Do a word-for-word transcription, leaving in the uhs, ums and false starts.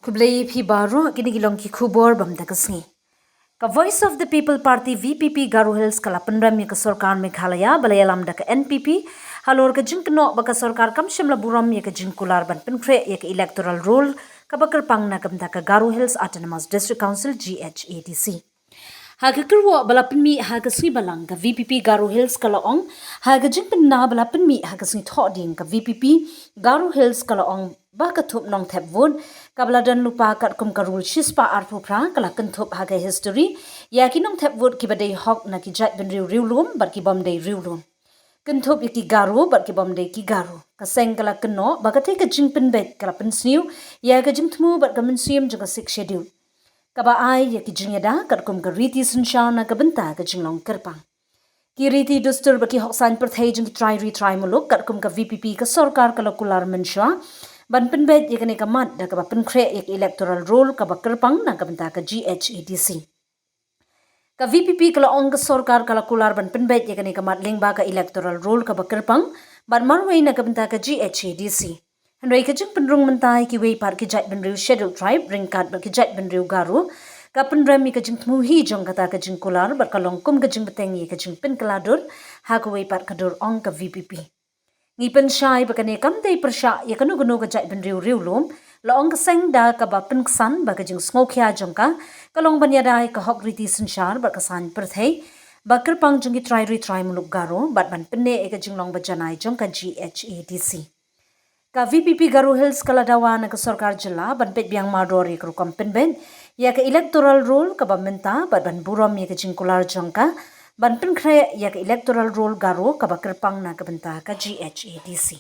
Khublei phi baroh, kine ki long ki khubor bam da ka sngi. Ka Voice of the People Party, V P P, Garo Hills ka la pynrem ïa ka sorkar Meghalaya ba la ïalam da ka N P P halor ka jingkynnoh ba ka sorkar kam shym la burom ïa ka jingkular ban pynkhreh ïa ka electoral roll kaba kyrpang na ka bynta ka Garo Hills Autonomous District Council, G H A D C. Ha ka kyrwoh ba la pynmih ha ka sngi Balang, ka V P P Garo Hills ka la ong, ha ka jingpynna ba la pynmih ha ka sngi Thohdieng, ka V P P Garo Hills ka la ong ba ka thup nongthep vote kaba la don lypa katkum ka rule shispah arphew phra ka la kynthup ha ka history ïa ki nongthep vote kiba dei hok na ki jaitbynriew riewlum bad ki bym dei riewlum. Kynthup ïa ki Garo bad ki bym dei ki Garo. Ka seng ka la kynnoh ba katei ka jingpynbeit ka la pynsniew ïa ka jingthmu bad ka mynsiem jong ka Sixth Schedule, kaba ai ïa ki jingïada katkum ka riti synshar na ka bynta ka jinglong kyrpang. Ki riti dustur bad ki hok saiñ pyrthei jong ki trai ri trai muluk katkum ka V P P, ka sorkar ka la kular mynshuwa ban pynbeit ïa kane ka mat da kaba pynkhreh ïa ka electoral roll kaba kyrpang na ka bynta ka G H A D C. Ka V P P ka la ong ka sorkar ka la kular ban pynbeit ïa kane ka mat lyngba ka electoral roll kaba kyrpang bad marwei na ka bynta ka G H A D C. Hynrei ka jingpynrung mynta ïa kiwei pat ki jaitbynriew Scheduled Tribe ryngkat bad ki jaitbynriew Garo ka pynrem ïa ka jingthmu hi jong kata ka jingkular bad ka long kum ka jingbteng ïa ka jingpynkylla dur ha kawei pat ka dur, ong ka V P P. Ngi pynshai ba kane kam dei pyrshah ïa kano kano ka jaitbynriew riewlum, la ong ka seng da kaba pynksan ba ka jingsngewkhia jong ka ka long ban ïada ïa ka hok riti synshar bad ka saiñ pyrthei ba kyrpang jong ki trai ri trai muluk Garo bad ban pynneh ïa ka jinglong ba janai jong ka G H A D C. Ka V P P Garo Hills ka la dawa na ka sorkar jylla ban peit biang mardor ïa ka rukom pynbeit ïa ka electoral roll kaba mynta bad ban burom ïa ka jingkular jong ka ban pynkhreh ïa ka electoral roll Garo kaba kyrpang na ka bynta ka G H A D C.